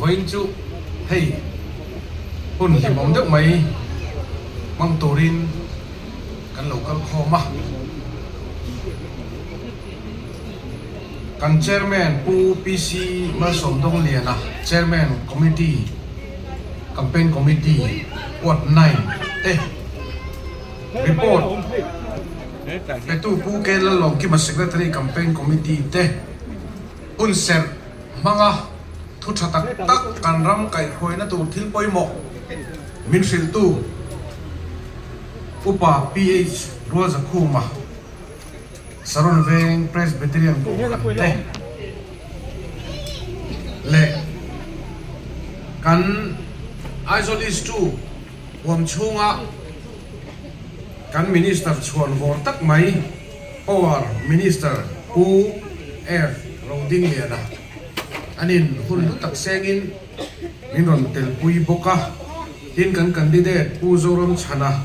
Vawiin chu hei hun hlimawm deuh mai hmang turin kan lo kal khawm a. Kan Chairman Pu PC Malsawmdawngliana, Chairman Committee, Campaign Committee, Ward 9 te report petu Pu K Lalawmkima Secretary Campaign Committee te hun serh hmanga thu tha tak tak kan ram kaihhruaina tur thil pawimawh min hrilhtu Upa PH Rualzakhuma Saron Veng Presbyterian Kohhran te leh kan Aizawl East 2 huam chhunga kan Minister chhuan vawr tak mai Power Minister Pu F Rodingliana anin hun hlu tak sengin min rawn telpui bawk a, tin kan candidate Pu Zoramchhana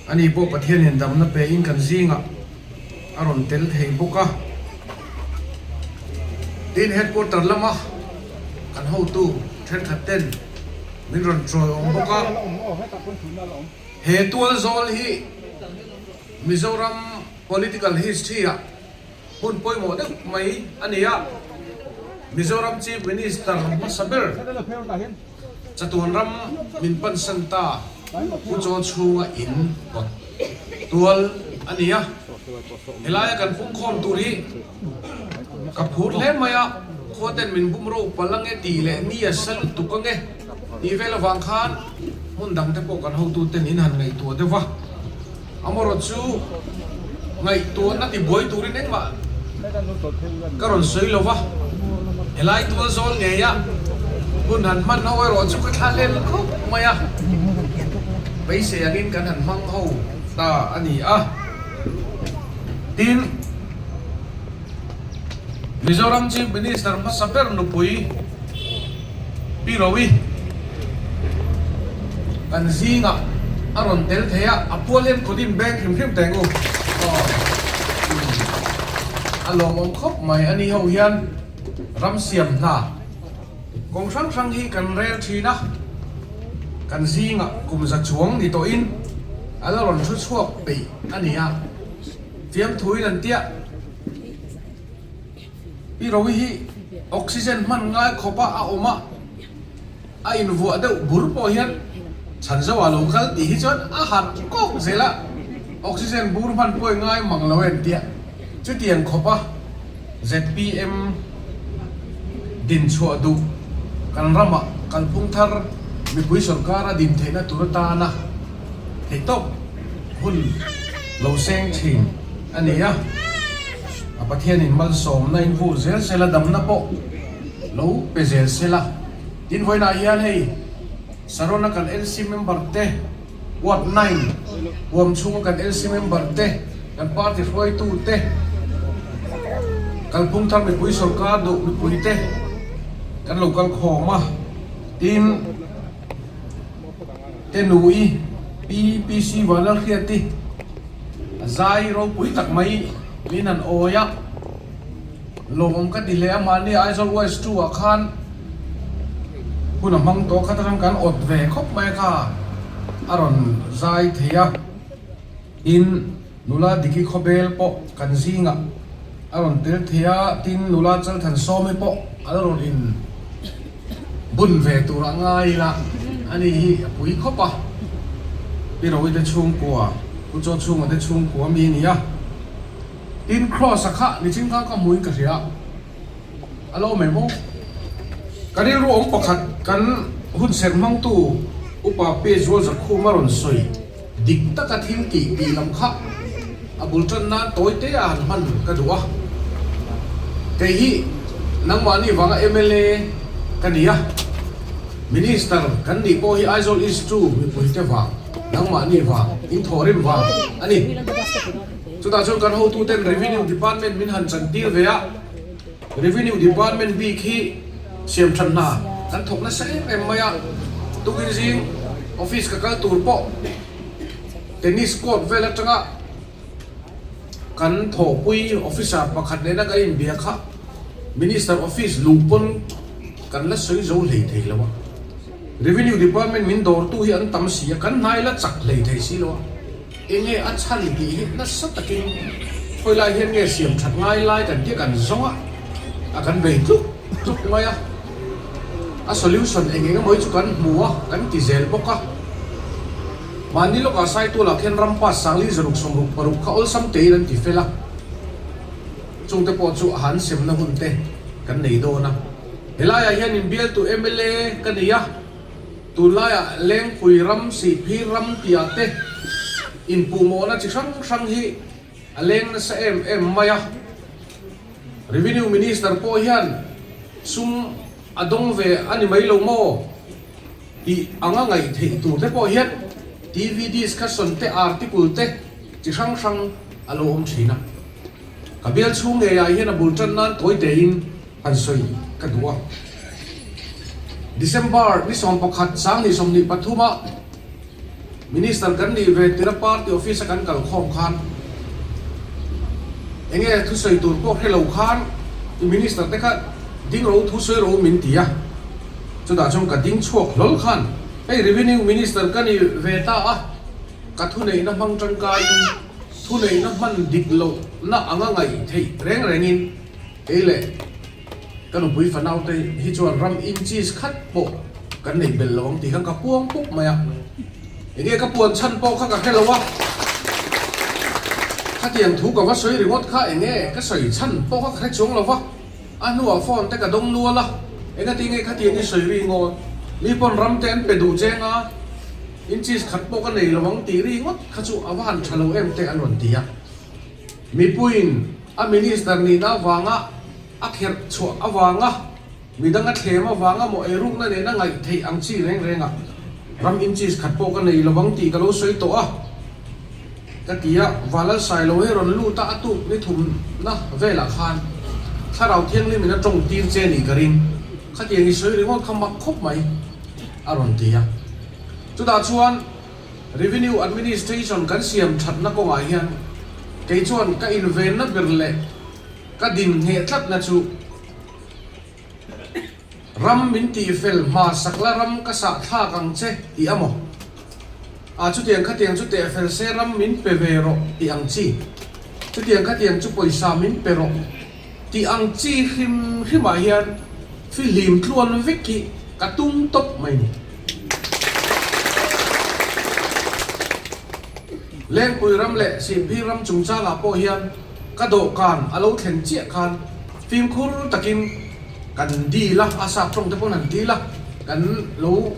ani pawh Pathianin damna pein kan zingah a rawn tel thei bawk a. Tin headquarter lama kan hotu thenkhat ten min rawn chawi awm bawk a. He tual zawl hi Mizoram political history ah hun pawimawh deuh mai a ni a. Mizoram Chief Minister hmasa ber chatuan ram min pansan ta Pu Chaw chhunga in kawt tual a ni a. Helaia kan pungkhawm tur hi ka phur hle mai a, khua ten min bum ro palh ange tih leh ni a sa lutuk ange tih vel avang khan hmun dang te pawh kan hotu ten in han ngaihtuah deuh va. Amarawh chu ngaihtuahna tibuai turin engmah ka rawn sawi lo va, helai tual zawl ngeia hun han hman ho erawh chu ka thla hlel khawp mai a, beisei angin kan han hmang ho ta a ni a. Tin, Mizoram Chief Minister hmasa ber nupui Pi Rowi kan zingah a rawn tel thei a, a pual hian kut in beng hrim hrim teng u. A lawmawm khawp mai a ni ho hian ram siam hna kawng hrang hrang hi kan rel thin a, kan zingah kum za chuang ni tawhin a la rawn thu chhuak peih a ni a, fiamthuin an tia. Pi Rowi hi oxygen hman ngai khawpa a awm a, a invuah deuh bur pawh hian chhan zo a lo kal tih hi chuan a harh kawk zel a, oxygen bur hman pawh i ngai mang lo em tia chutiang khawpa zpm dinchhuah duh kan ramah kalphung thar mipui sorkara din theihna tur atana theihtawp hun lo seng thin a ni a. A Pathianin malsawmna in vur zel sela damna pawh lo pe zel sela. Tin vawiinah hian hei Sarona kan LC member te, Ward 9 huam chhunga kan LC member te, kan party hruaitu te, kalphung thar mipui sorkar duh mipui te kan lo kal khawm a. Tin te nui PPC Vanlalhriati a zai ropui tak mai min an awi a, lawmawm ka ti hle a, mahni Aizawl West 2 ah khan hun a hmang tawh khat atang kan awt ve khawp mai a kha a rawn zai thei a, tin nula Diki Khawbel pawh kan zingah a rawn tel thei a, tin nula Chalthansawmi pawh a la rawn in. Bun ve tur a ngai ila a ni hi a pui khawp a, Pi Rowi te chhungkua, Pu Chaw chhunga te chhungkua mi a ni a, tin Kross a kha nichin khan ka hmuin ka hria a lo awm em aw? Ka rilru awm pakhat kan hun serh hmangtu Upa Pi Zual Zakhuma rawn sawi dik taka thil tih tih lam kha a bul tan nan tawi te a han hman ka duh a. Kei hi nangmahni vanga mla ka ni a, Minister kan nih pawh hi Aizawl East 2 mipui te vang, nangmahni vang, in thawhrim vang a ni. Chutah chuan kan hotuten Revenue Department min han chantir ve a, Revenue Department bik hi siam that hna kan thawk nasa em em mai a, tukin zing office ka kal tur pawh tennis court vel atanga kan thawhpui officer pakhat nena kan inbia kha. Minister office luh pawn kan la sawi zo hlei thei lo a. Revenue Department min dawrtu hi an tam si a, kan hnai la chak hlei thei si lo a. Enge a chhan tih hi nasa takin khawi lai hian nge siam that ngai lai kan tia kan zawng a, a kan bei tluk tluk mai a. A solution eng eng emaw hi chu kan hmu a, kan ti zel bawk a. Mahni lawkah Saitualah khian ram pass sangli 666 kha awlsam tein an ti fel a. Chungte pawh chu a han semna hun te kan nei dawn a. Helaiah hian inbialtu mla ka nei a, tunlaiah Lengpui ram, Sihphir ram tihah te inpuhmawhna chi hrang hrang hi a leng nasa em em mai a. Revenue Minister pawh hian sum a dawng ve a ni mai lo maw? Tih anga ngaih theih tur te pawh hian TV discussion te article te chi hrang hrang a lo awm thin a. Ka bial chhung ngeiah hian a bul tan nan tawi tein han sawi ka duh a. December ni 11 2023 ah Minister kan nih ve tira party office a kan kal khawm khan enge thusawi tur pawh hre lo khan i minister te kha ding ro thusawi ro min ti a, chutah chuan ka ding chhuak hlawl khan hei revenue minister ka ni ve ta a, ka thuneihna hmang tangkaiin thuneihna hman dik lohna anga ngaih theih reng rengin kei leh Ka nupui fanaute hi chuan ram inches khat pawh kan nei belh lo ang tih khan ka puang pup mai a. Enge ka puan chhan pawh kha ka hre lo a. Khatiang thu ka va sawi ringawt kha enge ka sawi chhan pawh kha ka hre chuang lo va. A hnuah phone te ka dawng nual a, engati nge khatiang i sawi ri ngawt? Mi pawn ram te an pe duh cheng a, inches khat pawh ka nei lo ang tih ri ngawt kha chu a va han tha lo em te an rawn ti a. Mipuiin a minister nihna avanga a kherh chhuah avanga midang a thlem avanga maw eirukna nena ngaih theih ang chi reng reng a, ram inches khat pawh ka nei lovang tih ka lo sawi tawh a, ka ti a, Valalsai lo hi rawn lut a, a tuk ni thumna velah khan Thlarau Thianghlim in a tawng tir che nih ka ring, khatiang i sawi ringawt kha mak khawp mai, a rawn ti a. Chutah chuan Revenue Administration kan siam thatna kawngah hian kei chuan ka invenna ber leh Ka din ngheh tlatna chu ram min tihfel hma sak la ram ka sah thlak ang che tih a maw? Ah chutiang khatiang chu tehfel se ram min pe ve rawh tih ang chi, chutiang khatiang chu pawisa min pe rawh tih ang chi hrim hrimah hian fihlim tluan vek hi ka tum tawp mai ni. Lengpui ram leh Sihphir ram chungchangah pawh hian Ka dawhkan a lo thlen chiah khan fimkhur takin kan dil a, a sap tawng te pawh han dil a, kan lo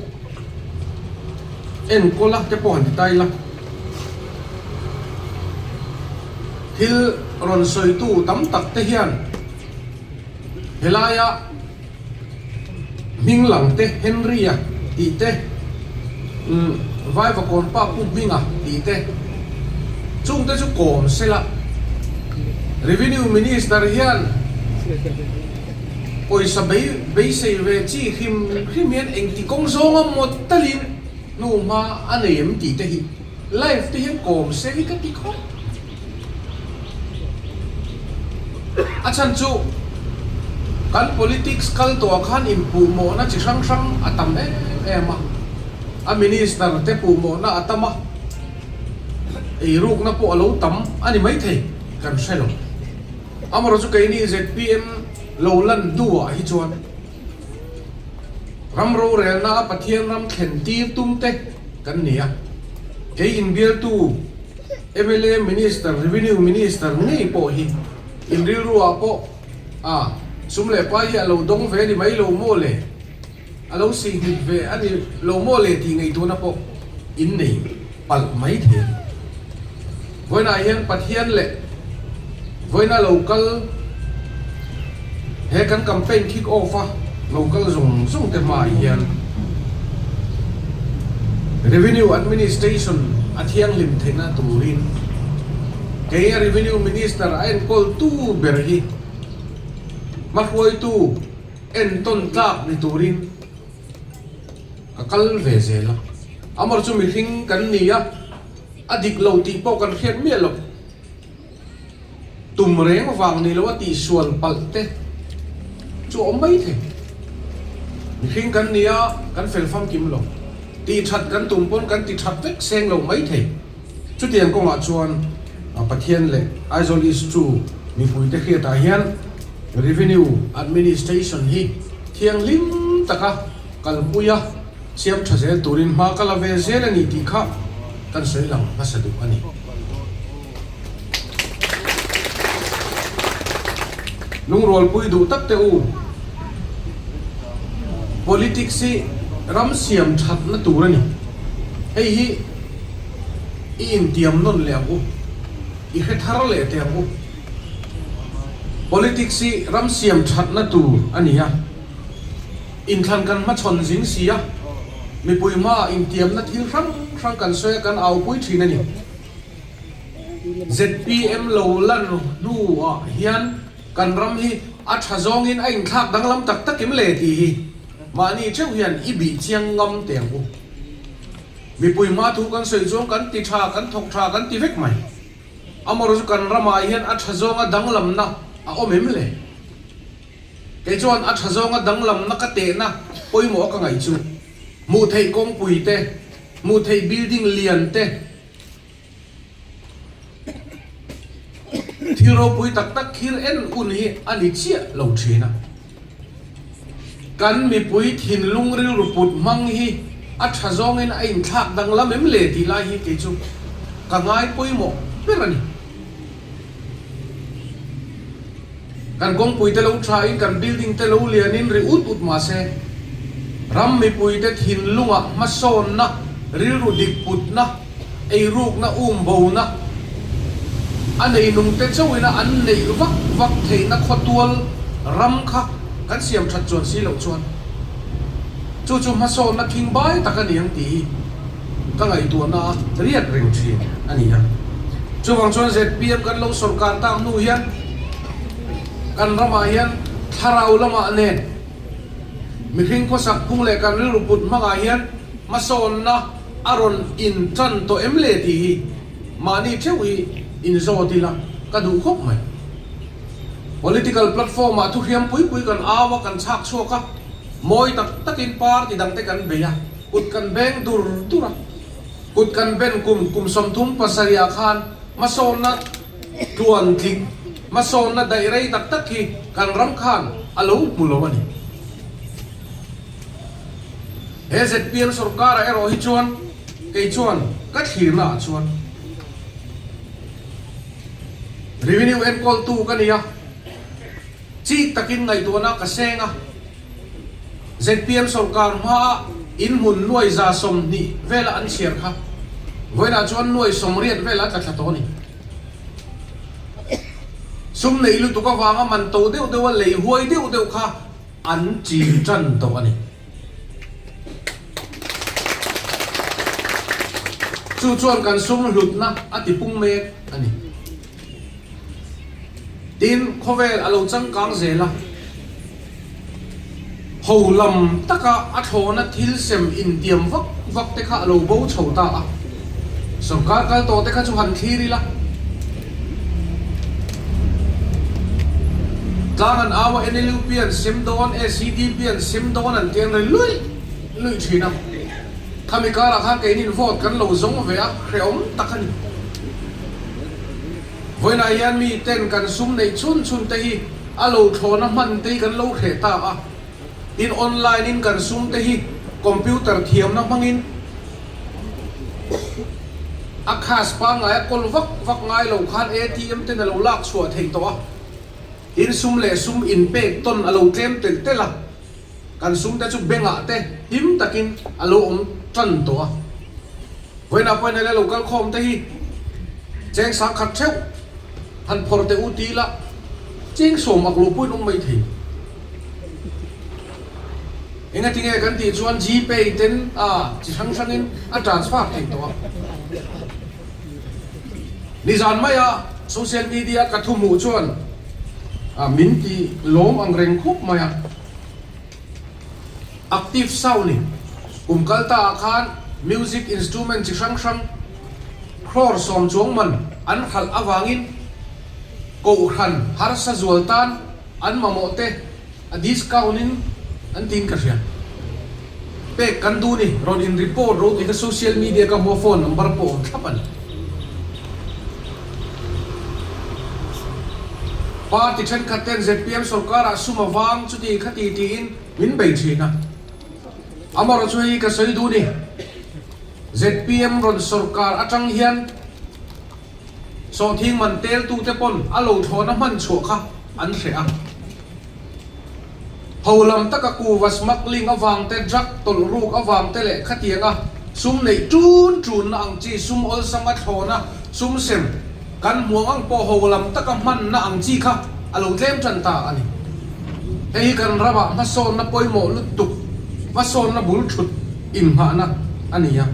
enkawl a te pawh han ti ta ila. Thil rawn sawitu tam tak te hian helaia Hming lang te Henry-a tih te, Vaivakawn pa Pu Hminga tih te, chungte chu kawm sela. Revenue Minister hian pawisa beisei ve chi hrim hrim hian engti kawng zawnga mawt talin hnu hma a nei em tih te hi live te hian kawm se hi ka ti khawp. A chhan chu kan politics kal tawhah khan inpuhmawhna chi hrang hrang a tam em em a, a minister te puhmawhna a tam a, eirukna pawh a lo tam a ni maithei kan hre lo. Amaherawhchu chu keini zpm lo lan hnuah hi chuan ram rorelna a Pathian ram thlen tir tum te kan ni a, kei inbialtu, Mla Minister, Revenue Minister ngei pawh hi in rilru ah pawh a sum leh pai hi a lo dawng ve a ni mai lo maw le, a lo sihhnip ve a ni lo maw le tih ngaihtuahna pawh in nei palh mai thei a ni. Vawiinah hian Pathian leh vawiina lo kal he kan campaign kick off a lo kal zawng zawng te hmaah hian Revenue Administration a thianghlim theihna turin kei a Revenue Minister a enkawl tu ber hi hmahruaitu entawn tlak ni turin ka kal ve zel a. Amar chu mihring kan ni a, a dik lo tih pawh kan hriat miah lo. Tum reng vang ni lo a tihsual palh te. chu a awm mai thei. Mihring kan ni a, kan fel famkim lo. Tih that kan tum pawn kan ti that vek seng lo mai thei. Chutiang kawngah chuan Pathian leh Aizawl East chu mipuite hriatah hian Revenue Administration hi thianghlim taka kalpui a siam tha zel turin hma ka la ve zel a ni tih kha kan sawi lang hmasa duh a ni. Lungrualpui duh tak teh u. Politics hi ram siam thatna tur a ni. Hei hi i intiam nawn leh ang u, i hre thar leh teh ang u. Politics hi ram siam thatna tur a ni a, inthlan kan hmachhawn zing si a, mipui hmaah intiamna thil hrang hrang kan sawi a, kan aupui thin a ni. Zpm lo lan hnuah hian kan ram hi a tha zawngin a inthlak danglam tak takim le tih hi mahni theuh hian i bih chiang ngam teh ang u. Mipui hma thu kan sawi chuan kan ti tha, kan thawk tha kan ti vek mai. Amaherawhchu kan ramah hian a tha zawnga danglamna a awm em le? Kei chuan a tha zawnga danglamna ka tehna pawimawh a ka ngaih chu hmuh theih kawngpui te, hmuh theih building lian te, Thil ropui tak tak khir en un hi a ni chiah lo thin a. Kan mipui thinlung rilru put hmang hi a tha zawngin a inthlak danglam em le tih lai hi kei chu ka ngai pawimawh ber a ni. Kan kawngpui te lo tha in kan building te lo lian in ri ut ut mah se, ram mipui te thinlungah hmasawnna, rilru dik putna, eirukna um bona, a neinung te chauhina an neih vak vak theihna khawtual ram kha kan siam that chuan si loh chuan chu chu hmasawnna khing bai tak a ni ang tih hi ka ngaihtuahna a riat reng thin a ni a. Chuvang chuan zpm kan lo sawrkar tak hnu hian kan ramah hian thlarau lamah nen mihring khawsak phung leh kan rilru put hmangah hian hmasawnna a rawn in tan tawh em le tih hi mahni theuh hi inzawt ila ka duh khawp mai. Political platform ah thuhriam pui pui kan au a, kan chhak chhuak a, mawi tak takin party dangte kan bei a. Kut kan beng dur dur a, kut kan ben kum kum 37 ah khan hmasawnna tluan tling, hmasawnna daih rei tak tak hi kan ram khan a lo hmu lo a ni. He zpm sorkar ah erawh hi chuan kei chuan ka thlirna ah chuan revenue enkawltu ka ni a, chik takin ngaihtuahna ka seng a. Zpm sorkar hmaa in hmun nuai 120 vela an chhiar kha vawiinah chuan nuai 80 vela a tla thla tawh a ni. Sum neih lutuk avanga man to deuh deuha lei huai deuh deuh kha an chin tan tawh a ni. Chu chuan kan sum hlutna a tipung mek a ni. Tin, khawvel a lo changkang zel a, ho lam taka a thlawna thil sem intiam vak vak te kha a lo bo chho ta a. Sorkar kal tawh te kha chu han thlir ila. Tlang an au a, NLUP an sem dawn, SEDP an sem dawn an ti an ri luih luih thin a. Khami karah khan keinin vote kan lo zawng ve a, hrehawm tak a ni. Vawiinah hian mi ten kan sum neih chhun chhun te hi a lo thlawna hman te hi kan lo hreh ta a, tin online in kan sum te hi computer thiamna hmangin a cash pangngai a kawl vak vak ngai lo khan ATM ten a lo lak chhuah theih tawh a, tin sum leh sum inpek tawn a lo tlem telh telh a, kan sum te chu bank ah te him takin a lo awm tan tawh a. Vawiinah pawhin hei lo kal khawm te hi cheng sang khat theuh han phawrh teh u ti ila cheng sawm ak lo pawhin awm mai thei. Engatinge kan tih chuan Gpay ten a chi hrang hrangin a transfer thei tawh a. Nizan maia social media ka thu hmuh chuan min ti lawm ang reng khawp mai a. Active sound in kum kal ta ah khan music instrument chi hrang hrang crore sawm chuang man an hralh avangin Kohhran harsa zual tan an mamawh te. A discount in an tiin ka hria. Pek kan duh ni, rawn in report ro tih kha social media ka hmu a phone number pawh awm thlap a ni. Party thenkhat ten zpm sorkar ah sum a vang chuti khati tiin min bei thin a. Amarawh chu hei ka sawi duh ni, zpm rawn sorkar atang hian Sawhthing man teltute pawn a lo thlawhna hman chhuah kha an hreh a. Ho lam taka kuva smuggling avang te, drug tawlh ruk avang te leh khatianga sum neih tun tunna ang chi, sum awlsam a thlawhna, sum sem kan hmuang ang pawh ho lam taka hmanna ang chi kha a lo tlem tan ta a ni. Hei hi kan ramah hmasawnna pawimawh lutuk, hmasawnna bul thut inghahna a ni a.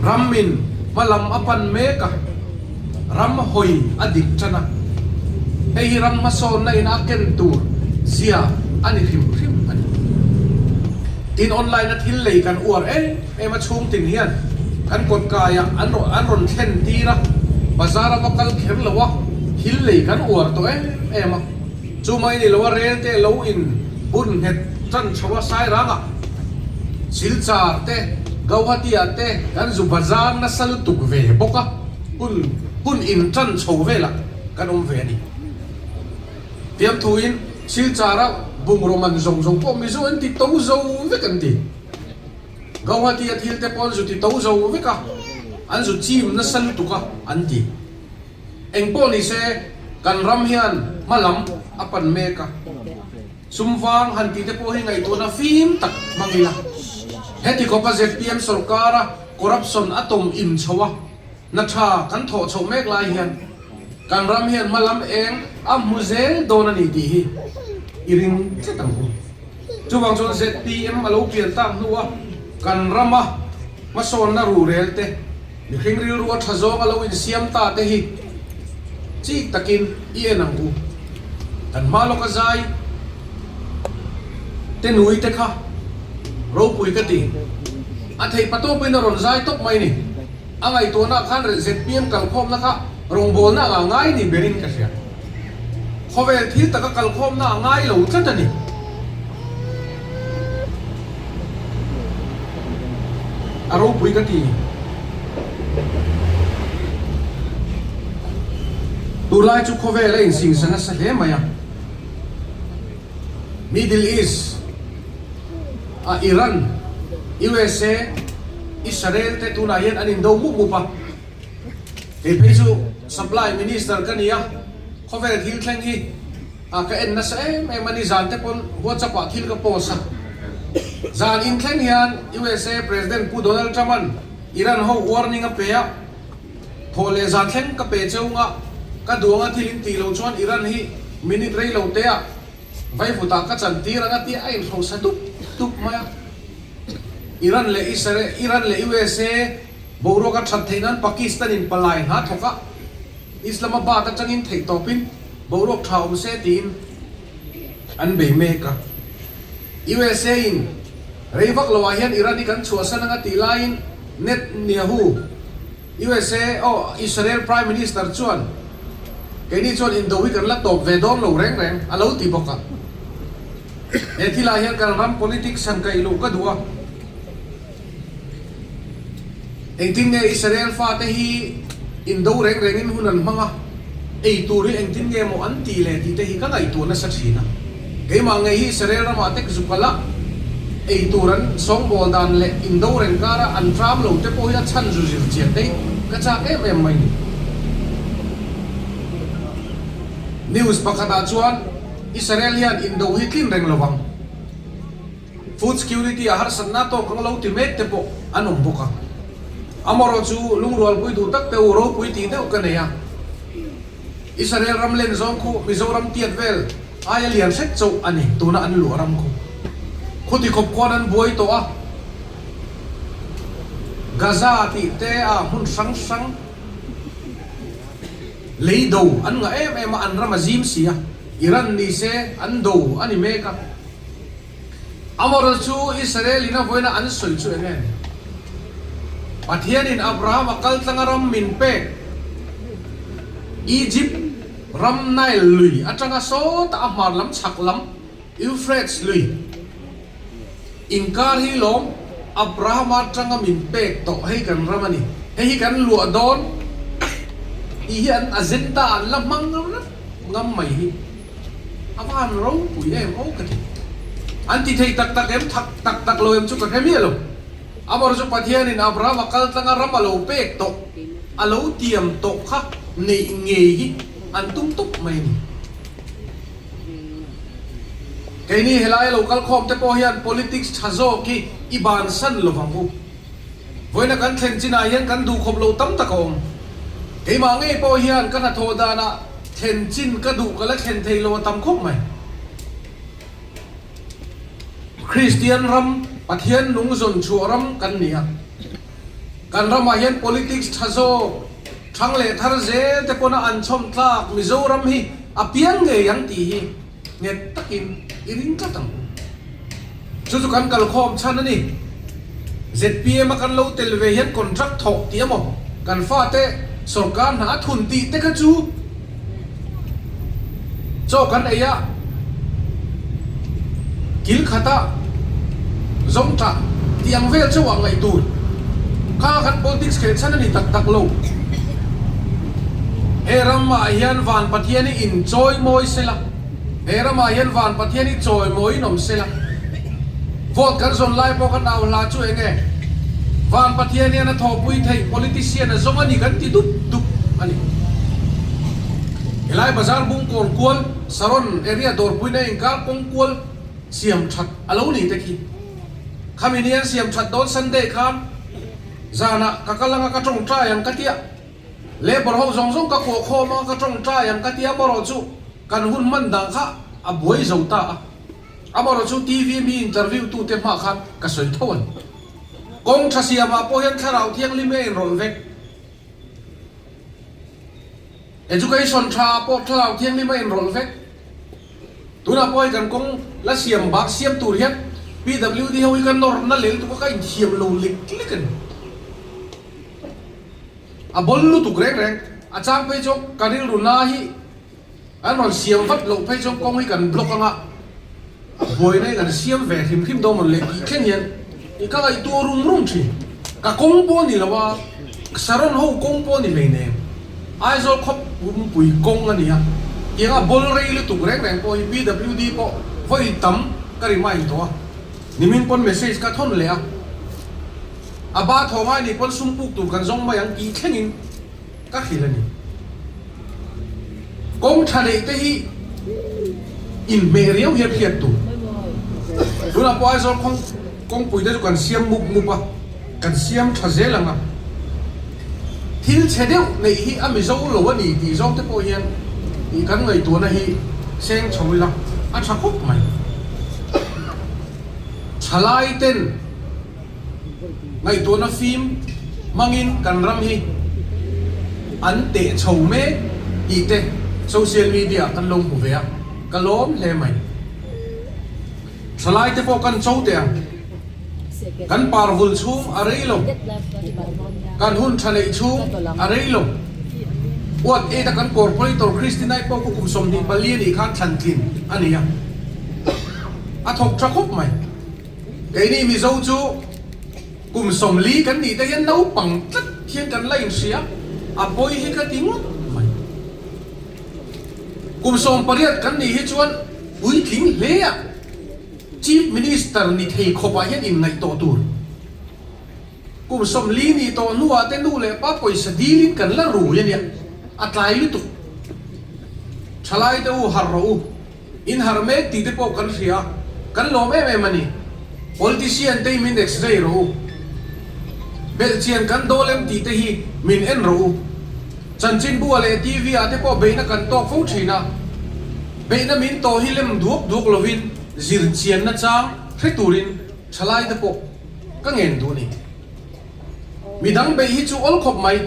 Ramin hma lam a pan mek a, ram hawi a dik tan a. Hei hi ram hmasawnna in a ken tur zia a ni hrim hrim a ni. Tin, online a thil lei kan uar em em a chhung tin hian kan kawtkaiah an an rawn thlen tir a, bazar a va kal kher lo a, thil lei kan uar tawh em em a. Chu mai ni lo a rel te lo in bun nghet tan chho a Sairangah Silchar te Gauhati ah te kan zu bazar nasa lutuk ve bawk a, hun hun in tan chho velah kan awm ve a ni. Fiamthuin Silchar a bungraw man zawng zawng pawh Mizo an ti to zo vek an ti. Gauhati a thil te pawh an zu ti to zo vek a, an zu chim nasa lutuk a an ti. Engpawh ni se, kan ram hian hma lam a pan mek a. Sum vang han tih te pawh hi ngaihtuahna fim tak hmang ila. Heti khawpa zpm sorkara corruption a tawm im chho a, hna tha kan thawh chhoh mek lai hian kan ram hian hma lam eng a hmu zel dawn a ni tih hi i ring tlat ang u. Chuvang chuan zpm a lo pian tak hnua kan rama hmasawnna rurel te, Mihring rilru a tha zawng a lo insiam ta te hi chik takin i en ang u. Kan hma lawka zai te nui te kha ropui ka ti. A theih patawpin a rawn zai tawp mai ni. A ngaihtuahna ah khan zpm kalkhawmna kha rawngbawlna anga ngai ni berin ka hria. Khawvel thil taka kalkhawmna a ngai lo tlat a ni. A ropui ka ti. Tunlai chu khawvel a insingsa nasa hle mai a. Middle East a Iran, USA, Israel te tunah hian an indo mup mup a. Kei phei chu Supply Minister ka ni a, khawvel thil thleng hi a ka en nasa em em a ni. Zan te pawn WhatsApp ah thil ka post a. Zan in thleng hian USA President Pu Donald Trump an Iran ho warning a pe a, thawh leh zan thleng ka pe cheu nga, ka duang a thil in tih loh chuan Iran hi minute rei lo te ah vaivut ah ka chan tir ang a tia a inhrosa dup dup mai a. Iran leh Israel, Iran leh USA Boruak a that theih nan Pakistan in palai hna thawk a, Islamabad atangin theih tawpin boruak tha awm se tiin an bei mek a. USA in rei vak lo ah hian Iran hi kan chhuahsan anga tih laiin Netnyahu, USA aw Israel Prime Minister chuan keini chuan indo hi kan la tawp ve dawn lo reng reng a lo ti bawk a. He thilah hian kan ram politics han kaih luh ka duh a. Engtin nge Israel fate hi indo reng rengin hun an hmang a, ei tur hi engtin nge maw an tih leh tih te hi ka ngaihtuah nasa thin a. Keimah ngei hi Israel ramah tek zuk a la, ei tur an sawngbawl dan leh indo reng kara an tram lo te pawh hi a chhan zu zir chian te hi ka chak em em mai ni. News pakhatah chuan Israel hian indo hi tlin reng lo vang. Food security a harsatna tawk ang lo ti mek te pawh an awm bawk a. Amarawh chu lungrualpui duh tak te u ropui tih deuh ka nei a. Israel ram len zawng khu Mizoram tiat vel aia lian hret chauh a ni tuna an luah ram khu. Khuti khawp khuan an buai tawh a. Gaza tih te ah hmun hrang hrang lei do an ngah em em a, an ram a zim si a. Iran ni se an do a ni mek a. Amarawh chu Israel in a vawiina an sawi chu eng nge ni? Pathianin Abraham a kal tlanga ram min pek Egypt ram Nile lui atanga sawta a hmar lam chhak lam. Euphrates lui inkar hi lawm Abrahama atanga min pek tawh hei kan ram a ni. Hei hi kan luah dawn tih hi an agenda an la hmang rep ngam mai hi a va han ropui em aw ka ti. An ti thei tak tak em thak tak tak lo em chu ka hre miah lo. Amaherawhchu chu Pathianin Abrahama kal tlanga ram a lo pek tawh, a lo tiam tawh kha neih ngei hi an tum tawp mai a ni. Keini helai lo kal khawm te pawh hian politics tha zawk hi i bansan lo vang u. Vawiina kan thlen chinah hian kan duh khawp lo tam tak a awm. Keimah ngei pawh hian ka hnathawh danah thlen chin ka duh ka la thlen thei lo a tam khawp mai. Kristian ram, Pathian nung zawn chhuah ram kan ni a. Kan ramah hian politics tha zawk, thang leh thar zel te pawna an chhawm tlak Mizoram hi a piang ngei ang tih hi nghet takin i ring tlat ang u. Chu chu kan kalkhawm chhan a ni. Zpm a kan lo tel ve hian contract thawh tih emaw kan fate sorkar hna a thun tih te kha chu chaw kan ei a, kil khata zawng tah tih ang vel chauh ah ngaih tur kha kan politics khelh chhan a ni tak tak lo. He ramah hian Van Pathian hi inchawi mawi sela, he ramah hian Van Pathian hi chawi mawiin awm sela. Vote kan zawn lai pawh kan au hla chu eng nge? Van Pathian hian a thawhpui theih politician a zawng a ni kan ti dup dup a ni. Helai bazar bung kawn kual, Saron area dawrpuina inkar kawng kual siam that a lo ni te khi. Khami ni an siam that dawn Sunday khan zanah ka kal anga ka tawngtai ang ka tia. Labour ho zawng zawng ka kuah khawm anga ka tawngtai ang ka tia marawh chu kan hun hman dan kha a buai zo ta a. Amaherawhchu TV mi interview tute hmah khan ka sawi tho a ni. Kawng tha siamah pawh hian thlarau thianghlim a inrawlh vek. Education tha ah pawh thlarau thianghlim a inrawlh vek. Tunah pawh hei kan kawng la siam bak siam tur hian PWD ho hi ka nawrna lel tuk a ka inthiam lo lek lek a ni. A bawl lutuk reng reng. A chang phei chuan ka rilru na hi An rawn siam vat loh phei chuan kawng hi kan block anga buaina hi kan siam ve hrim hrim dawn mawn le tih thleng hian i ka ngaihtuah rum rum thin. Ka kawng pawh a ni lo a, Saron ho kawng pawh a ni hleinem. Aizawl khawp pumpui kawng a ni a, tianga bawl rei lutuk reng reng pawh hi PWD pawh vawi tam ka remind tawh a, nimin pawn message ka thawn leh a, a ba thaw ngai nih pawn sum puk tur kan zawng mai ang tih thlengin. Ka hrilh a ni. Kawng tha neih te hi inhmeh riau hian hriat tur. Tunah pawh Aizawl khawng kawngpui te chu kan siam mup mup a, kan siam tha zel ang a. Thil chhe deuh neih hi a Mizo lo a ni tih zawng te pawh hian ih kan ngaihtuahna hi seng chho ila a tha khawp mai. Thalai ten. Ngaihtuahna fim hmangin kan ram hi an teh chho mek tih te social media ah kan lo hmu ve a, ka lawm hle mai. Thalai te pawh kan cho teh ang, kan parvul chhung a rei lo, kan hun tha neih chhung a rei lo. Ward 8 a kan corporator Christina-i pawh khu kum 24 a nih khan thlan tlin a ni a, a thawk tha khawp mai. Keini Mizo chu kum 40 kan nih te hian naupang tlat hian kan la inhria, a pawi hi ka ti ngawt mai. Kum 18 kan nih hi chuan puitling hle a Chief Minister ni thei khawpah hian inngaih tawh tur. Kum 40 nih tawh hnuah te nu leh pa pawisa dilin kan la rui a nia, a tlai lutuk. Thalai te u harh rawh u. In harh mek tih te pawh kan hria, kan lawm em em a ni. Politician te hi min x-ray rawh u. Belhchian kan dawl em tih te hi min en rawh u. Chanchinbu ah leh TV ah te pawh beihna kan tawk fo thin a. Beihna min tawh hi lem duak duak lovin zirchianna chang hre turin thalai te pawh ka ngen duh a ni. Midang beih hi chu awl khawp mai.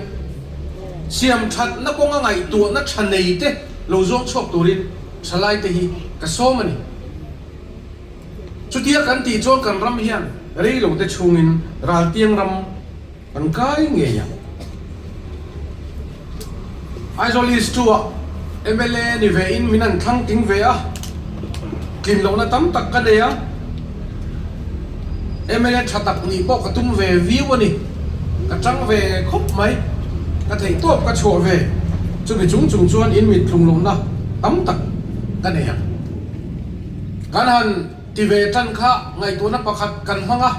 Siam thatna kawnga ngaihtuahna tha nei te lo zawng chhuak turin thalai te hi ka sawm a ni. Chutia kan tih chuan kan ram hian rei lo te chhungin raltiang ram kan kai ngei ang. Aizawl East 2 ah mla ni ve in min an thlang ting ve a. Tlin lohna tam tak ka nei a, mla tha tak nih pawh ka tum ve viau a ni. Ka tang ve khawp mai, ka theihtawp ka chhuah ve. Chumi chung chung chuan in mit tlung lohna tam tak ka nei ang. Kan han ti ve tan kha ngaihtuahna pakhat kan hmang a,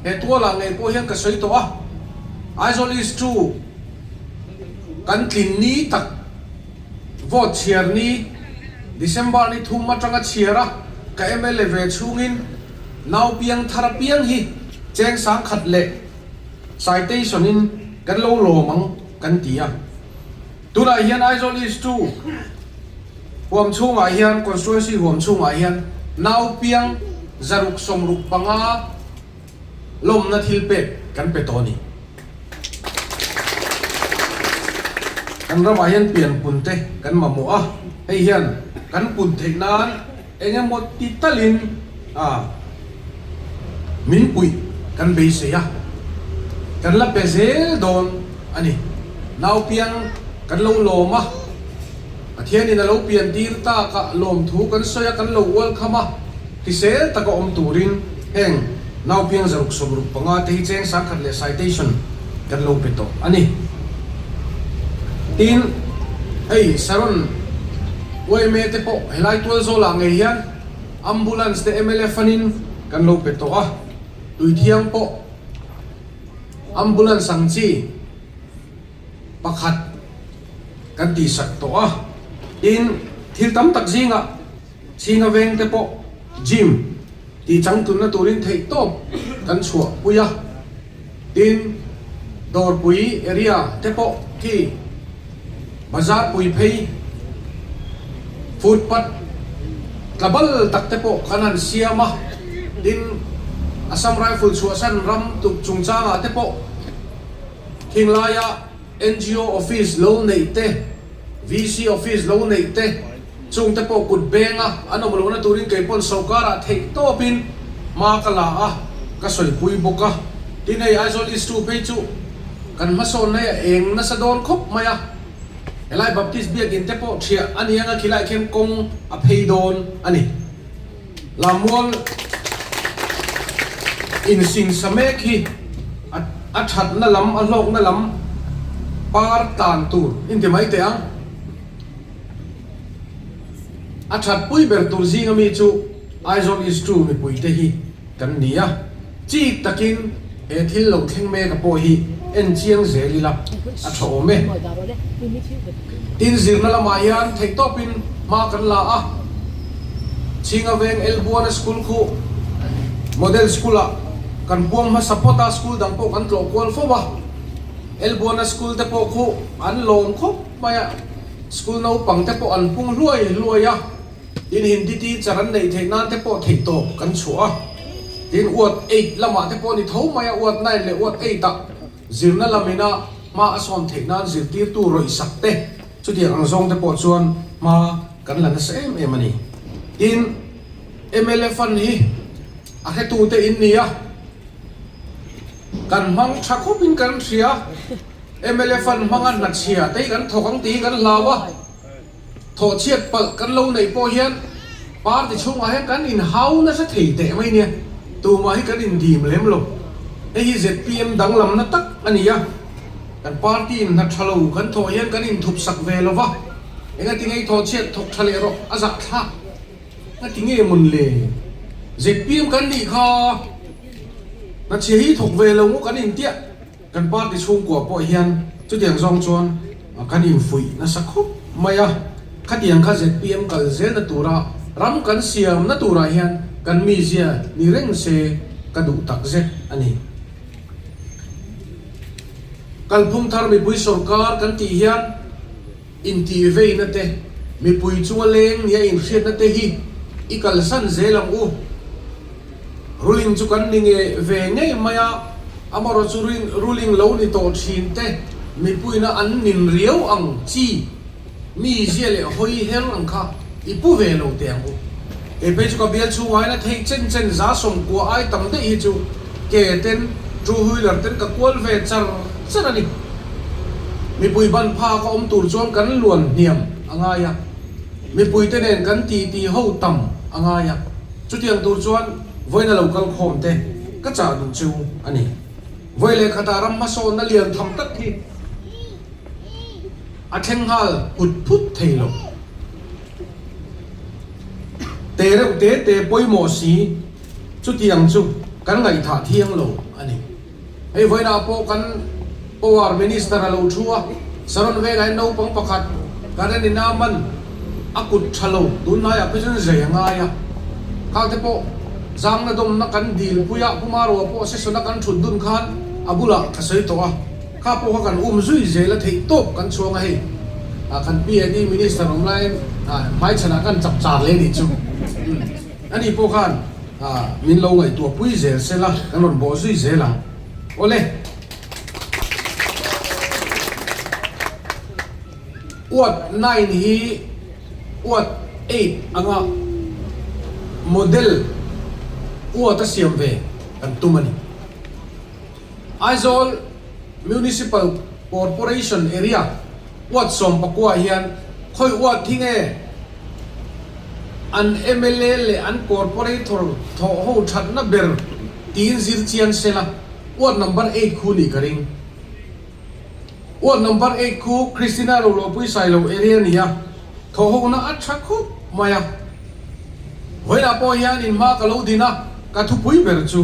he tualah ngei pawh hian ka sawi tawh a, Aizawl East chu kan tlin ni tak. Vote chhiar ni, December ni thum atanga chhiar a, ka mla ve chhungin nau piang thar apiang hi cheng sangkhat leh citation in kan lo lawm ang kan ti a. Tunah hian Aizawl East chu huam chhungah hian, constituency huam chhungah hian nau piang 165 lawmna thil pek kan pe tawh a ni. Kan ramah hian pianpun te kan mamawh a, hei hian kan pun theih nan eng emaw ti talin min puih kan beisei a, kan la pe zel dawn a ni. Naupiang kan lo lawm a, Pathianin a lo pian tir tak a, lawmthu kan sawi a, kan lo ualkham a, hrisel taka awm turin heng naupiang 165 te hi cheng 10,000 leh citation kan lo pe tawh a ni. Tin, hei Saron yma te pawh helai tual zawlah ngei hian ambulance te mla fanin kan lo pe tawh a, tuithiang pawh ambulance ang chi, pakhat kan tihsak tawh a, tin thil tam tak zingah Chhinga veng te pawh gym tih changtlunna turin theih tawp kan chhuah pui a, tin Dawrpui area te pawh khi bazar pui phei footpath tla bal tak te pawh kan han siam a, tin Assam Rifle chhuahsan ram tuk chungchangah te pawh Thinglaiah ngo office lo neih te, VC office lo neih te, chung te pawh kut benga an awm lohna turin kei pawn sawrkarah theih tawpin hma ka la a, ka sawipui bawk a. Tin hei Aizawl East 2 phei chu kan hmasawnna hi a eng nasa dawn khawp mai a, helai Baptist biakin te pawh thiah a ni anga khilaiah khian kawng a phei dawn a ni. Lammual insingsa mek hi a thatna lam, a hlawkna lam par tan tur inti mai teh ang. A thatpui ber tur zinga mi chu Aizawl East 2 mipuite hi kan ni a. Chik takin he thil lo thleng mek a pawh hi en chiang zel ila a tha awm e. Tin, zirna lamah hian theihtawpin hma kan la a, Chhinga Veng Elbuana School khu Model School-ah kan puang hmasa phawt a, school dang pawh kan tlawh kual fo a, Elbuana School te pawh khu an lawm khawp mai a, school naupang te pawh an pung hluai hluai a. Tin, Hindi teacher an neih theih nan te pawh theih tawp kan chhuah a. Tin, Ward eight lamah te pawh ni tho mai a, Ward nine leh Ward eight ah zirna lamina hma a sawn theih nan zirtirtu rawih sak te, chutiang ang zawng te pawh chuan hma kan la nasa em em a ni. Tin, mla fund hi a hretute in ni a, kan hmang tha khawpin kan hria, mla fund hmanga hnachhia te hi kan thawk ang tih hi kan hlau a. Thawhchhiat palh kan lo neih pawh hian party chhungah hian kan inhau nasa thei teh mai nia, tumah hi kan indim lem lo. Hei hi zpm danglamna tak a ni a, kan party in hna tha lo kan thawh hian kan inthup sak ve lo va, engati ngei thawhchhiat thawk tha leh rawh a zahthlak ngati nge mawn le? Zpm kan nih kha hnachhia hi thawk ve lo maw kan intiah? Kan party chhungkua pawh hian chutiang zawng chuan kan infuih nasa khawp mai a, khatiang kha zpm kal zelna tura ram kan siamna turah hian kan mizia ni reng se ka duh tak zet a ni. Kalphung thar mipui sawrkar kan tih hian intihveina te, mipui chunga leng nia inhriatna te hi i kalsan zel ang u. Ruling chu kan ni nge ve ngei mai a, amarawh chu ruling lo ni tawh thin te mipuina an nin riau ang chi mizia leh hawi her ang kha i pu ve lo teh ang u. Kei phei chu ka bial chhungah hian a theih chen chen 190 ai tam daih hi chu ke ten two wheeler ten ka kual ve char char a ni. Mipui ban phak a awm tur chuan kan luan hniam a ngai a, mipui te nen kan titi ho tam a ngai a. Chutiang tur chuan vawiina lo kal khawm te ka chah duh chu a ni. Vawi leh khatah ram hmasawnna lian tham tak hi a thleng nghal phut phut thei lo. Te reuh te te pawimawh si chutiang chu kan ngaihthah thiang lo a ni. Hei vawiinah pawh kan Power Minister a lo thu a, Saron vengah hian naupang pakhat current in a man a kut tha lo, tunlaiah phei chuan zai a ngai a. Khang te pawh zangna dawmna kan dil pui a, Pumarua pawh session a kan thut dun khan a bulah ka sawi tawh a, kha pawh kha kan um zui zel a theih tawp kan chhuang a hei kan PAD Minister awm laiin hmaichhanah kan chap char leh nih chu. Ani pawh khan min lo ngaihtuah pui zel se la, kan rawn bawh zui zel ang. Awle. Ward nine hi Ward eight anga model ward a siam ve kan tum a ni. Aizawl Municipal Corporation area ward 14 hian khawi ward hi nge an mla leh an corporator thawh ho thatna ber tiin zir chiang sela ward number eight khu nih ka ring. Ward number eight khu Christina Roluahpui Sailo area nia thawh hona a tha khawp mai a. Vawiinah pawh hian in hma ka lo din a, ka thupui ber chu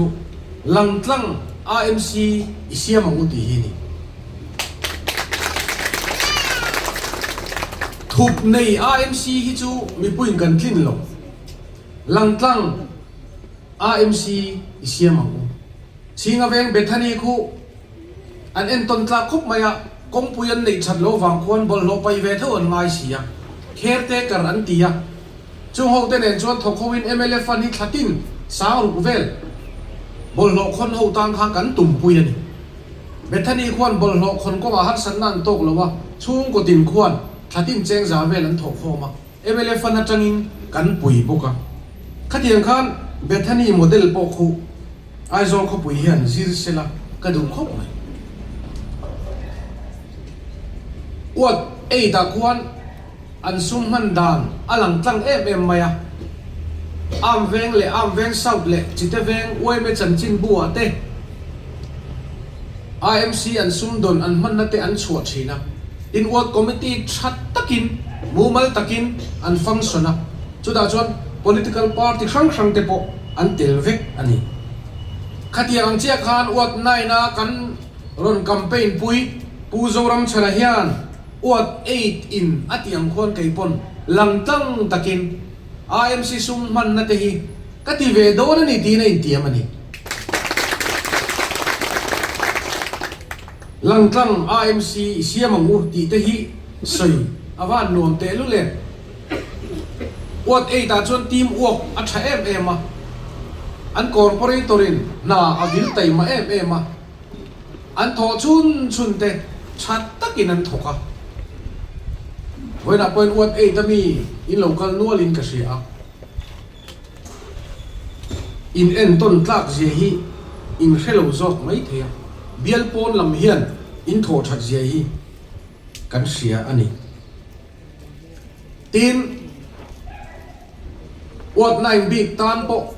Langtlang AMC i siam ang u tih hi a ni. Thup nei AMC hi chu mipuiin kan tlin lo. Langtlang AMC i siam ang u. Chhinga veng Bethany khu an entawn tlak khawp mai a, kawngpui an neih that loh vang khuan bawlhhlawh pai ve tho an ngai si a, caretaker an ti a. Chung ho te nen chuan thawk ho in mla fund hi thla tin sang ruk vel bawlhhlawh khawn ho tan khan kan tumpui a ni. Bethany khuan bawlhhlawh khawn kawngah harsatna an tawk lo a, chhungkaw tin khuan thla tin cheng za vel an thawh khawm a, mla fund atangin kan pui bawk a. Khatiang khan Bethany model pawh khu Aizawl khawpui hian zir sela ka duh khawp mai. Ward eight ah khuan an sum hman dan a lang tlang em em mai a. Arm Veng leh Arm Veng South leh Chite Veng yma chanchinbu ah te IMC an sum dawn an hmanna te an chhuah thin a. Tin Ward Committee tha takin mumal takin an function a. Chutah chuan political party hrang hrang te pawh an tel vek a ni. Khatiang ang chiah khan Ward nine a kan rawn campaign pui Pu Zoramchhana hian Ward eight in a tih ang khuan kei pawn lang tlang takin IMC sum hmanna te hi ka ti ve dawn a ni tiin a intiam a ni. Langtlang IMC i siam ang u tih te hi sawi a van nuam tehlul em. Ward eight ah chuan team work a tha em em a, an corporator in hna a vil taima em em a, An thawh chhun chhun te tha takin an thawk a. Vawiinah pawhin Ward eight a mi in lo kal nualin ka hria a. In entawn tlak zia hi in hre lo zawk mai thei a, bial pawn lam hian in thawh that zia hi kan hria a ni. Tin, Ward nine bik tan pawh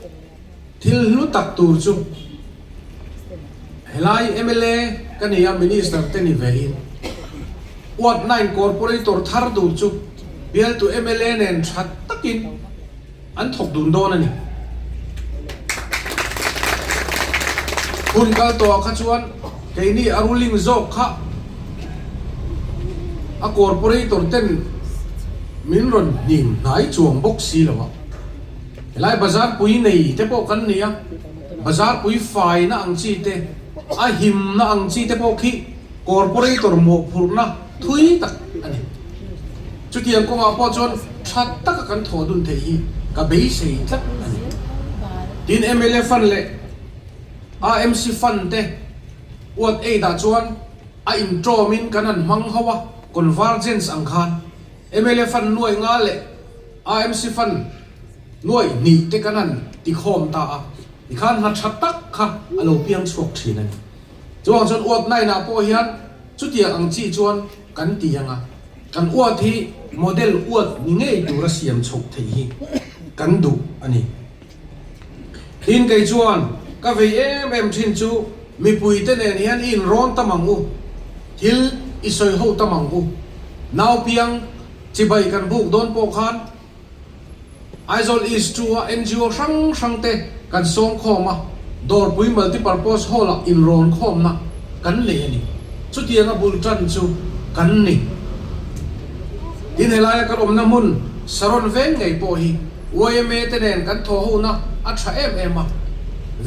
thil hlu tak tur chu helai mla ka ni a, Minister te ni ve in Ward nine Corporator thar tur chu bialtu mla nen tha takin an thawk dun dawn a ni. Hun kal tawhah kha chuan keini a ruling zawk kha a corporator ten min rawn hnim hnai chuang bawk si lo a. Helai bazar pui nei te pawh kan ni a, bazar pui faina ang chi te, a himna ang chi te pawh khi corporator mawhphurhna thui tak a ni. Chutiang kawngah pawh chuan tha taka kan thawh dun theih hi ka beisei tlat a ni. Tin, mla fund leh AMC fund te Ward eight ah chuan a intawmin kan han hmang ho a, convergence ang khan mla fund nuai nga leh AMC fund nuai hnih te kan han tikhawm ta a, tikhan hna tha tak kha a lo piang chhuak thin a ni. Chuvang chuan Ward nine ah pawh hian chutiang ang chi chuan kan ti ang a, kan uat hi model uat ni ngei tura siam chhoh theih hi kan duh a ni. Tin kei chuan ka vei em em thin chu mipuite nen hian i inrawn tam ang u, thil i sawi ho tam ang u. Naupiang chibai kan buk dawn pawh khan Aizawl East 2 a ngo hrang hrang te kan sawm khawm a, Dawrpui Multipurpose Hall ah inrawn khawmna kan nei a ni. Chutianga bul tan chu kan ni. Tin helaia kan awmna hmun Saron veng ngei pawh hi yma te nen kan thaw hona a tha em em a,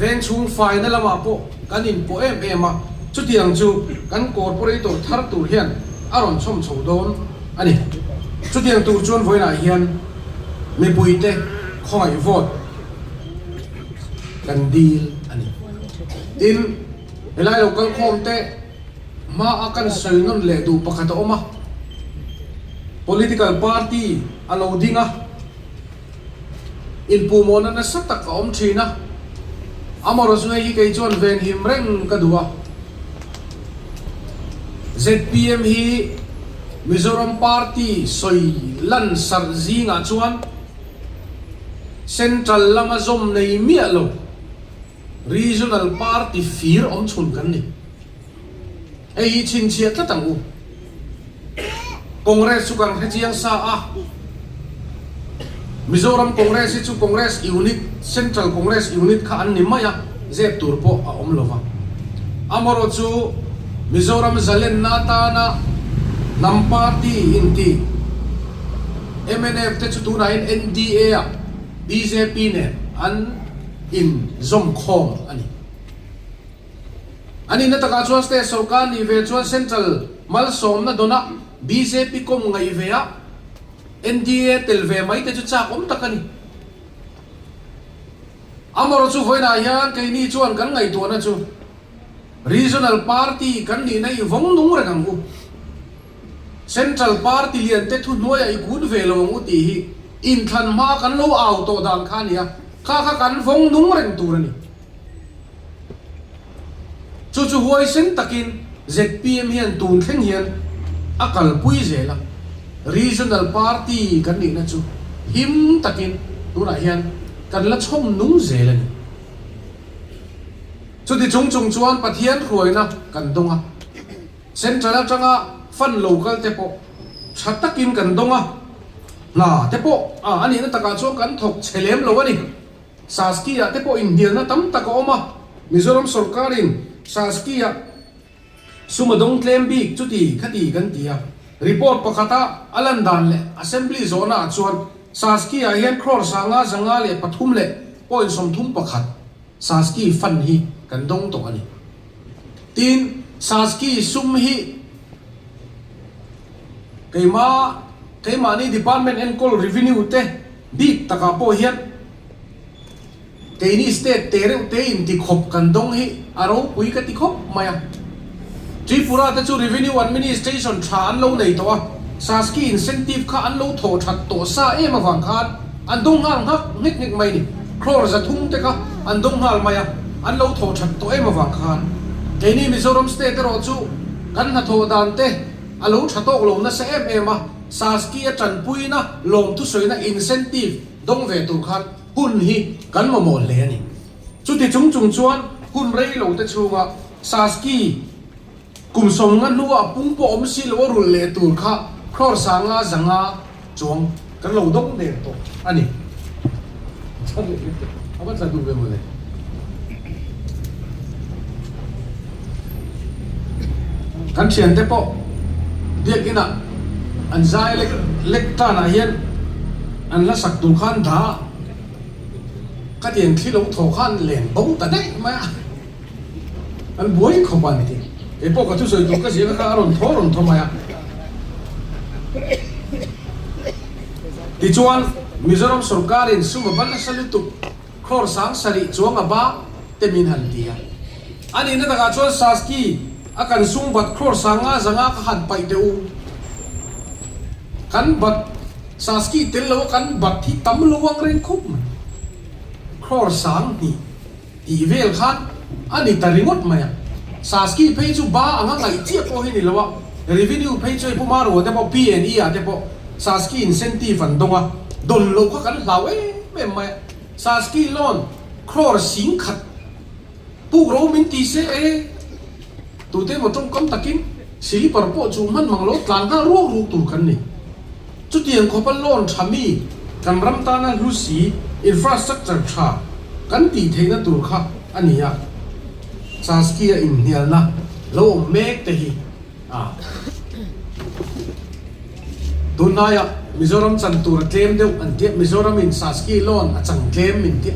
veng chhung faina lamah pawh kan inpawh em em a, chutiang chu kan corporator thar tur hian a rawn chhawm chho dawn. a ni. Chutiang tur chuan vawiinah hian mipuite khawngaih vote kan dil a ni. Tin, helai lo kal khawm te hmaa kan sawi nawn leh duh pakhat a awm a, political party a lo ding a, Inpuhmawhna nasa tak a awm thin a, amaherawhchu hei hi kei chuan venhim reng ka duh a. Zpm hi Mizoram party sawi lan sarh zingah chuan Central lama zawm nei miah lo Regional party fir awm chhun kan ni. Hei hi chhinchhiah tlat ang u. Congress chu kan hrechiang sa a, Mizoram Congress hi chu Congress Unit, Central Congress Unit kha an ni mai a, zep tur pawh a awm lova. Amaherawh chu Mizoram zalenna atana hnam party inti mnf te chu tunah hian NDA ah bjp nen an inzawmkhawm a ni. A nihna takah chuan state sorkar nih ve chuan central malsawmna dawnah bjp kawm ngaih ve a, NDA tel ve mai te chu chak awm tak a ni. Amaherawhchu chu vawiinah hian keini chuan kan ngaihtuahna chu regional party kan nihna i vawng nung reng ang u. Central party lian te thuhnuaiah i kun ve lo ang u tih hi inthlan hma kan lo au tawh dan kha a ni a, kha kha kan vawng nung reng tur a ni. Chu chu huaisen takin zpm hian tun thleng hian a kalpui zel a, Regional Party kan nihna chu him takin tunah hian kan la chhawm nung zel a ni. Chuti chung chung chuan Pathian hruaina kan dawng a, Central atanga fund lo kal te pawh tha takin kan dawng a, hna te pawh a nihna takah chuan kan thawk chhe lem lo a ni. Saski-ah te pawh inhnialna tam tak a awm a, Mizoram sorkarin Saski-ah sum a dawng tlem bik chuti khati kan ti a. Report pakhata a lan dan leh Assembly zawhnaah chuan Saski-ah hian crore sanga 500 leh 3 leh point 31 Saski fund hi kan dawng tawh a ni. Tin, Saski sum hi keima keimahni department enkawl revenue te Bik takah pawh hian keini state te reuh te in ti khawp kan dawng hi a ropui ka ti khawp mai a. Tripura te chu revenue administration tha an lo nei tawh a, Saski incentive kha an lo thawh that tawh sa em avang khan an dawng nghal nghak nghek nghek mai ni. Crore 300 te kha an dawng nghal mai a, an lo thawh that tawh em avang khan. Keini Mizoram state erawh chu kan hnathawh dan te a lo tha tawk lo nasa em em a. Saski a tanpuina lawmthusawina incentive dawng ve tur khan hun hi kan mamawh hle a ni. Chuti chung chung chuan hun rei lo te chhunga Saski kum 50 hnua pung pawh awm si lo a rulh leh tur kha crore 500 500 chuang kan lo dawng der tawh a ni. A va tla duh ve mawle. Kan thiante pawh biakin ah an zai lek lek tan ah hian an la sak tur khan dah ka tiang thli lo thaw khan len bo ta daih mai a, an buai khawp a ni tih kei pawh ka thusawi tur ka ziak a kha a rawn thaw rawn thaw mai a. Tichuan Mizoram sorkarin sum a ban nasa lutuk. Crore 7000 chuang a ba te min han ti a. A nihna takah chuan Saski a kan sum bat crore 500 500 ka han paih teh u. Kan bat Saski tel lo a kan bat hi tam lo ang reng khawp mai. Crore 2000 tih vel khan a ni ta ringawt mai a. Saski phei chu ba anga ngaih chiah pawh hi ni lo a, revenue phei chu hei Pu Marua te pawh PNE ah te pawh Saski incentive an dawng a, dawn loh kha kan hlau em em mai a. Saski loan. Crore 10,000 puk ro min ti se e. Tute emaw tawngkam takin silipar pawh chu hman mang lo tlan nghal ruak ruak tur kan ni. Chutiang khawpa loan tha mi kan ram tana hlu si infrastructure tha kan tih theihna tur kha a ni a. Saskia inhnialna lo awm mek te hi a. Tunlaiah Mizoram chan tur a tlem deuh an tia, Mizoramin Saski loan a chang tlem min tia,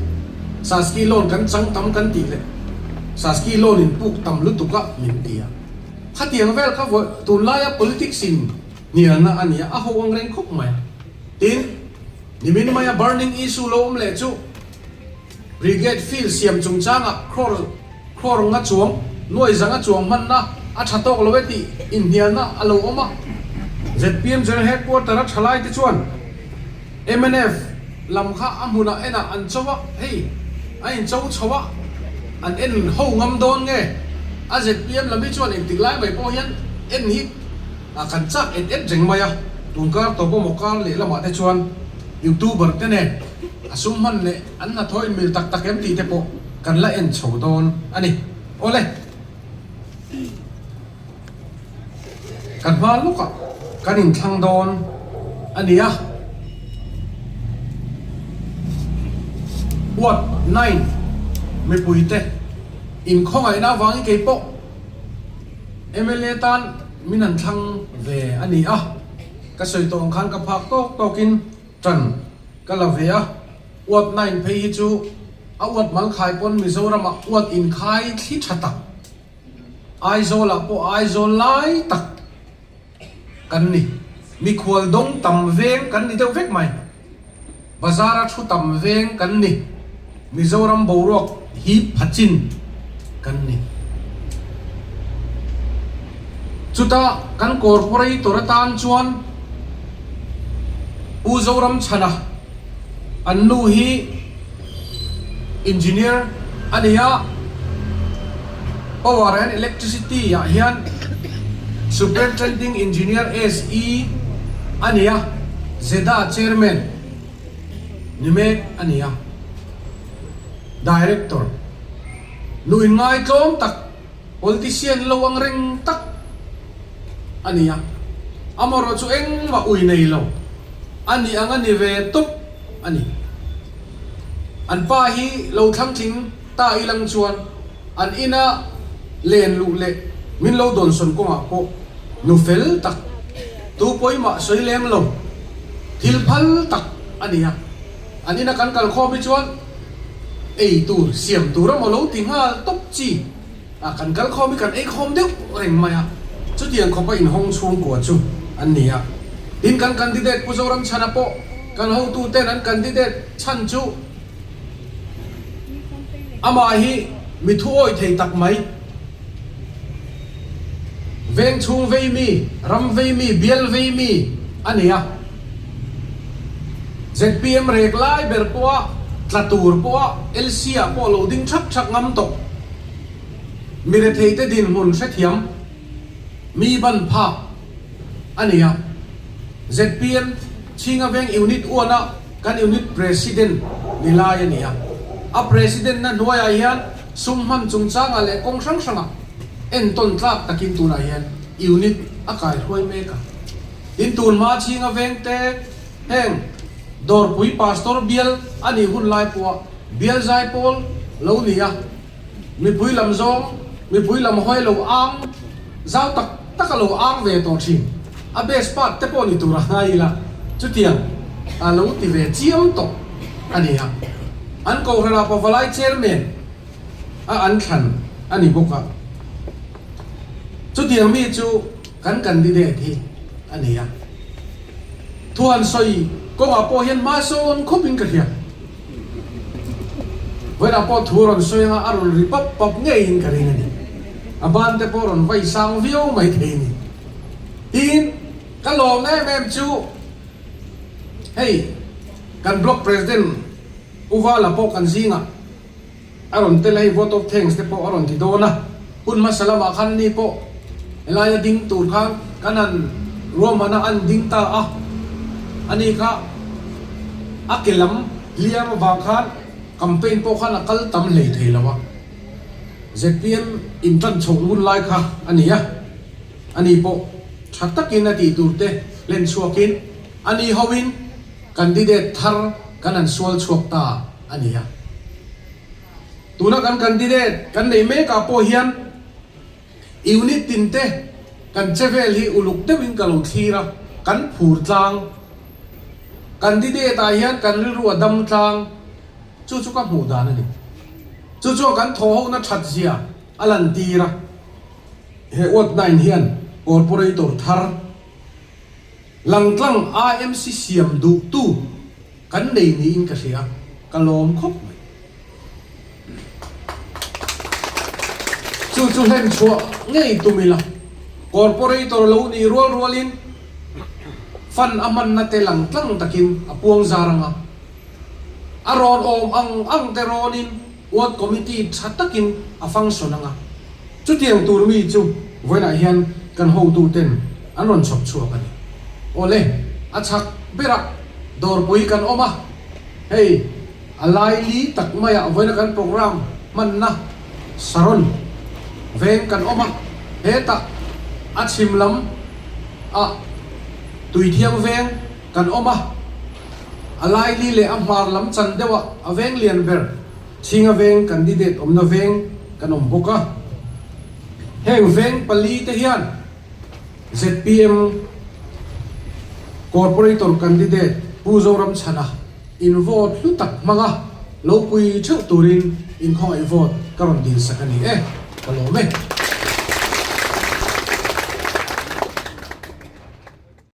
Saski loan kan chang tam kan tih leh Saski loan in puk tam lutuk a min ti a. Khatiang vel kha vawi tunlaia politics in hnialna a nia, a ho ang reng khawp mai a. Tin, nimin maia burning issue lo awm leh chu Brigade field siam chungchangah crore Crore nga chuang, nuai zanga chuang hmanna a tha tawk lo e tih inhnialna a lo awm a. Zpm General Headquarter a thalai te chuan mnf lam kha a hmunah enah an cho a, hei a incho chho a, an en ho ngam dawn nge? A zpm lam hi chuan engtik lai mai pawh hian en hi kan chak et et reng mai a, tunkar tawp emaw kar lehlamah te chuan youtuber te nen a sum hman leh An hnathawh inmil tak tak em tih te pawh kan la en chho dawn a ni. Awle. Kan hma lawkah kan inthlang dawn a ni a. Ward 9 mipuite inkhawngaihna avangin kei pawh mla tan min han thlang ve a ni a. Ka sawi tawh ang khan ka phak tawk tawkin tan ka la ve a. Uat nine phei hi chu a uat mal khai pawn Mizoram ah uat in khai thli tha tak, Aizawl ah pawh Aizawl lai tak kan ni. Mikhual dawng tam veng kan ni deuh vek mai. Bazar a thu tam veng kan ni. Mizoram boruak hip pha chin kan ni. Chuta kan corporator atan chuan Pu Zoramchhana an nu hi engineer a ni a, Power and Electricity ah hian Superintending Engineer, SE, a ni a, ZEDA Chairman ni mek a ni a, Director nu inngaitlawm tak Politician lo ang reng tak a ni a, amaherawh chu engmah ui nei lo a nih ang a ni ve tawp a ni. An pa hi lo thlangtling ta ilang chuan an ina len luh leh min lo dawnsawn kawngah pawh nu fel tak, tu pawimah sawi lem lo, thil phal tak a ni a. An ina kan kal khawm hi chuan ei tur siam tur emaw lo ti nghal tawp chi a, kan kal khawm hi kan ei khawm deuh reng mai a, chutiang khawpa inhawng chhungkua chu an ni a. Tin kan candidate Pu Zoramchhana pawh kan hotu ten an candidate chhan chu amah hi mi thu awih thei tak mai, veng chhung vei mi, ram vei mi, bial vei mi a ni a. Zpm rek lai ber pawha tla tur pawha LC ah pawh lo ding thak thak ngam tawh. Mi retheite dinhmun hrethiam mi ban phak a ni a. Zpm Chhinga Veng Unit uana kan Unit President ni lai a ni a. A President na hnuaiah hian sum hman chungchangah leh kawng hrang hrangah entawn tlak takin tunah hian Unit a kaihruai mek a. Tin tun hma chhinga vengte heng Dawrpui Pastor bial a nih hun lai pawha bial zai pawl lo ni a, mipui lam zawng, mipui lam hawi lo ang zau tak tak a lo ang ve tawh thin. A best part te pawh ni tur a ngai ila chutiang a lo ti ve chiam tawh a ni a. An Kohhranah Pavalai Chairman a an thlan a ni bawk a. Chutiang mi chu kan candidate hi a ni a. Thu han sawi kawngah pawh hian hma sawn khawpin ka hria. Vawiinah pawh thu rawn sawi anga a rawn ri pap pap ngeiin ka ring a ni. A ban te pawh rawn vai sang viau mai thei a ni. Tin, ka lawm em em chu hei kan block president U Vala pawh kan zingah A rawn tel a hei vote of thanks te pawh a rawn ti dawn a, hun hmasa lamah khan ni pawh helaia ding tur khan kan han ruahman a, an ding ta a, ani kha a ke lam hliam avang khan. Campaign pawh khan a kal tam hlei thei lo a, zpm in tan chhoh ngun lai kha a ni a, ani pawh tha takin a tih tur te hlen chhuakin ani hoin candidate thar kan han sual chhuak ta a ni a. Tuna kan candidate kan neih mekah pawh hian unit tin te kan che vel hi uluk deuhin ka lo thlir a, kan phur tlang. Candidate ah hian kan rilru a dam tlang, chu chu ka hmuh dan a ni. Chu chuan kan thawhhohna that zia a lantir a. He Ward 9 hian Corporator thar langtlang AMC siam duhtu kan nei niin ka hria, ka lawm khawp mai. Chu chu hlen chhuah ngei tum ila, Corporator lo nih rual rualin fund a hmanna te lang tlang takin a puang zar anga, a rawn awm ang ang te rawnin Ward Committee tha takin a function anga, chutiang tur mi chu vawiinah hian kan hotuten an rawn chhawp chhuak a ni. Awle, a chhak berah dawrpui kan awm a, hei. A laili tak maiah vawiina kan program hmanna Saron veng kan awm a, hetah a chhim lam ah Tuithiang veng kan awm a, a laili leh a hmar lam chan deuh ah a veng lian ber Chhinga veng candidate awmna veng kan awm bawk a. Heng veng pali te hian zpm Corporator candidate Pu Zoramchhana In vote hlu tak hmanga lo pui theuh turin in khawngaih vote ka rawn dil sak a ni e, ka lawm e.